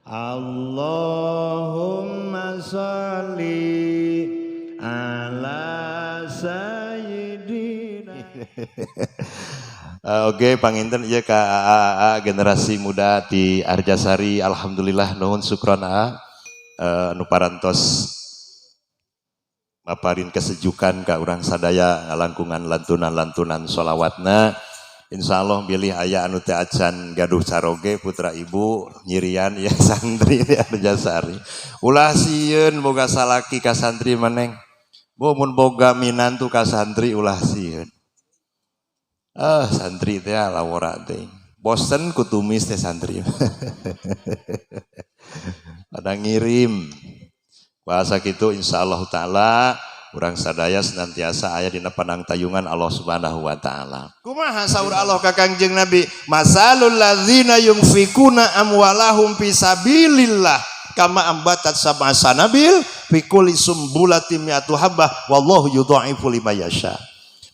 Allahumma sholli ala sayyidina. Oke, panginten ieu ka AA generasi muda di Arjasari, alhamdulillah, nuhun sukron AA nu parantos maparin kesejukan ka urang sadaya ngalangkungan lantunan-lantunan sholawatna. Insyaallah bilih aya anu teu acan gaduh caroge, putra ibu nyirian ya santri di Arjasari. Ulah sieun boga salaki ka santri maneng. Bo mun boga minantu ka santri, ulah sieun. Ah, santri teh lawora teh. Bosen ku tumis teh santri. Pada ngirim. Bahasa kitu, insyaallah taala urang sadaya senantiasa aya dina panangtayungan Allah Subhanahu wa taala. Kumaha saur Allah ka Kangjeng Nabi? Masalul ladzina yunfikuna amwalahum fi sabilillah kama ambatat sab'a sanabil fi kulli sumbulatin mi'atu habbah wallahu yudha'ifu liman yasha.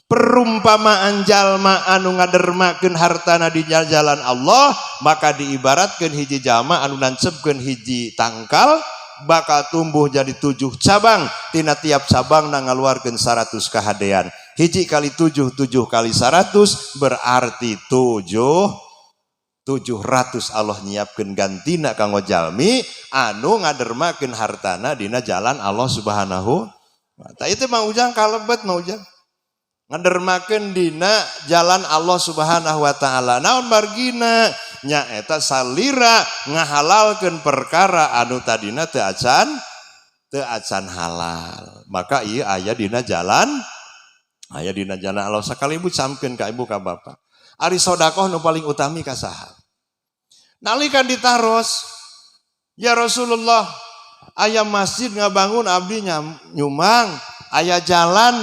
Perumpamaan jalma anu ngadermakeun hartana di jalan Allah maka diibaratkeun hiji jalma anu nancepkeun hiji tangkal, bakal tumbuh jadi tujuh cabang, tina tiap cabang na ngaluarkeun 100 kahadean. Hiji kali tujuh, tujuh kali 100, berarti tujuh 700 Allah nyiapkeun gantina kanggo jalmi anu ngadermakeun hartana dina jalan Allah Subhanahu wa ta'ala. Itu Mang Ujang kalebet, Mang Ujang ngadermakeun dina jalan Allah Subhanahu wa taala. Naon margina? Nyaeta salira ngahalalkeun perkara anu tadina teu acan halal. Maka ieu aya dina jalan Allah. Sakali ibu camkeun ka ibu ka bapak, ari sodakoh nu paling utami ka saha? Nalika ditaros, "Ya Rasulullah, aya masjid ngabangun, abdi nyumbang, aya jalan,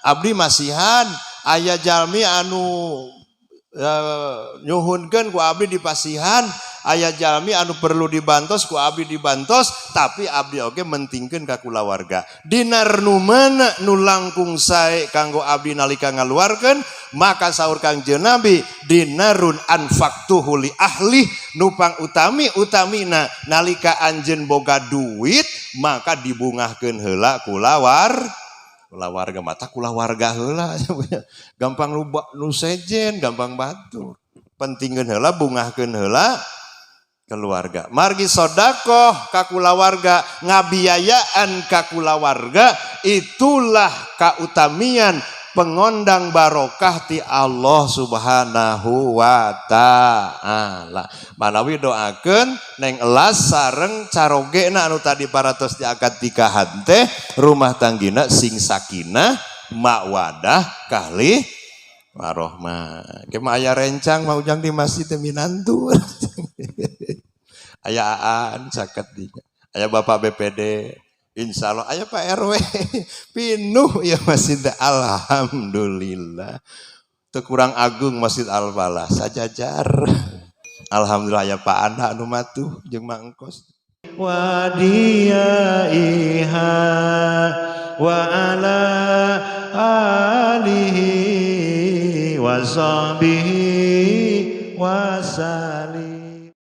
abdi masihan, aya jalmi anu nyuhunkeun, ku abdi dipasihan, aya jalmi anu perlu dibantos, ku abdi dibantos, tapi abdi oge mentingkeun ka kulawarga. Dinar nu mana nu langkung sae kanggo abdi nalika ngaluarkeun?" Maka saur Kangjeng Nabi, dinarun anfaqtuhu li ahli. Nu pang utami utamina nalika anjeun boga duit maka dibungahkeun heula kulawarga. Mata kulawarga heula gampang nu, nu sejen gampang batur. Pentingkeun heula, bungahkeun heula keluarga. Margi sodakoh ka kulawarga, ngabiayaan ka kulawarga, itulah kautamian pengondang barokah ti Allah Subhanahu wa ta'ala. Manawi doakeun Neng Elas sareng carogena anu tadi paratos diangkat nikahan teh, rumah tanggina sing sakinah mawadah kalih warohmah. Ke aya rencang mau jang di masjid teh minantu. Aya aan caket dinya. Aya Bapak BPD, insya Allah aya Pak RW, pinuh ya masjid, alhamdulillah. Teu kurang agung Masjid Al Falah sajajar. Alhamdulillah aya Pak Anda anu matuh jeung Mangkos. Wadiyaiha wa ala alihi wa sahbihi wa.